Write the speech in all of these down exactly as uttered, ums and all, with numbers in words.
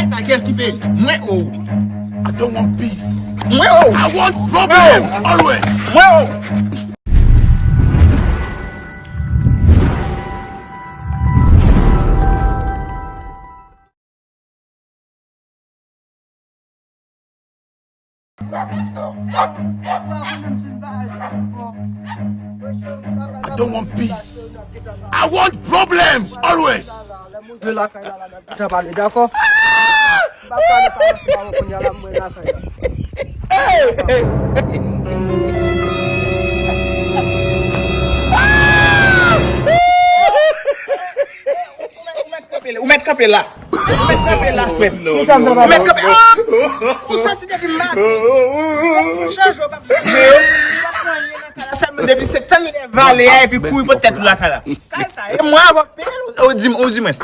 Sa kiyès ki peye? Mwen ou? I don't want peace. Mwen ou? I want problems always. Mwen ou? I don't want peace. I want problems always. Yo lakay la, la, n ap gentan pale, dakò? M pa ka nan pale ansanm avè w kounye a la, mwen lakay la. Ou mèt kanpe la. Ou mèt kanpe la, frè m. Ou mèt kanpe. Ou santi depi maten. Ou chanje, ou p ap fè anyen nan kay la. Sèlman depi se tann lè vale a epi kouri pote tèt ou lakay la. Kay sa, e mwen avè w k peye l, ou di, ou di mwen.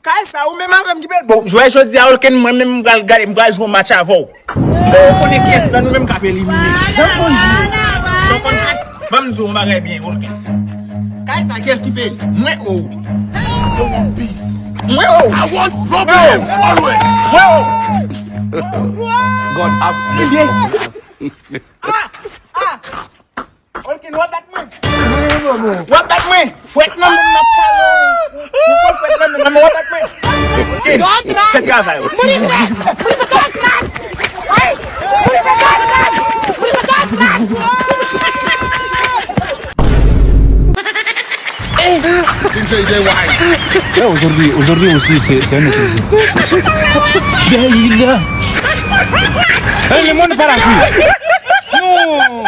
Kay sa, ou menm avè m ki peye l. Bon, jwè jodi a, Olken, mwen menm m pral gade, m pral jwe yon match avè w. Bon, ou konnen kiyès nan nou menm k ap elimine. Jan w konn jwe. Jan w konn jwe. Ban m di w yon bagay byen, Olken. Kay sa, kiyès ki peye l? Mwen ou? Mwen ou? I want problems always. Mwen ou? God have mercy. Ah! Ah! Olken, w ap bat mwen? Wi, maman. W ap bat mwen? Fwèt nan men m, m ap kale w. Ou, ou konn fwèt nan men m, maman, w ap bat mwen? Olken, fè travay ou. Aujourd'hui, aujourd'hui aussi, c'est c'est un autre jour. Dayila. Hey, le monde part en couille. Non.